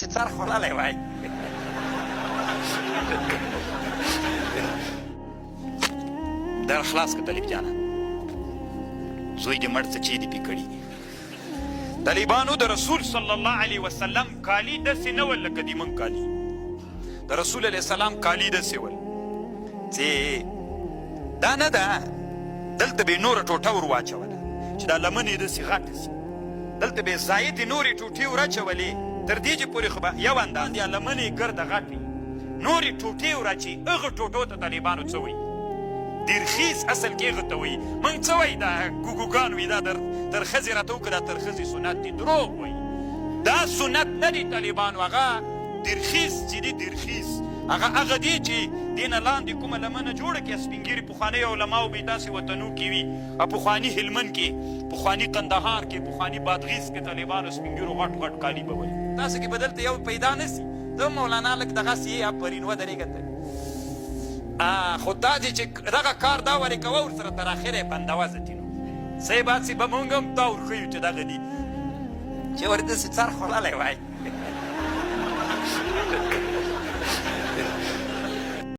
چې څرخ خوړلی وای. در خلاص که طالب جانه، زوی دې مړ څه چې دې پې کړي. طالبانو د رسول صلی الله علیه وسلم کالي داسې نه ول لکه د موږ کالي. د رسول علیه السلام کالي داسې ول چې دا نه ده، دلته به یې نوره ټوټه ور واچوله چې دا لمن یې داسې غټه سي، دلته به یې زایدې نورې ټوټې ور اچولې، تر دې چې پورې خو به یو انداز یا لمن یې ګرده غټ وي، نورې ټوټې ور اچوي. هغه ټوټو ته طالبانو څه وایي؟ دیرخیز اصل کې هغه ته وایي. موږ څه وایي؟ دا ګوګوګان وایي دا تر ښځې راته وکړه، دا تر ښځې سنت دي. دروغ وایي، دا سنت نه دي طالبانو. هغه دیرخیز چې دي، دیرخیز هغه هغه دي چې دې نه لاندې کومه لمنه جوړه کړي. سپین ږیري پخوانیو علماو به یې داسې وطنو کې وي، پخواني هلمند کې، پخواني قندهار کې، پخواني بادغیس کې طالبانو سپین ږیرو غټ غټ کالي به ول. تاسو کې به دلته یو پیدا نه سي. ته مولانا لږ دغسې یې، افرین، ودرېږه ته. خو تا چې دغه کار دا ورې کوه، ورسره تر اخره یې بندوه. ځتینو صاحب هسې به مونږ هم تا ورښیو چې دغه دي چې ور داسې څرخ خوړلی وای.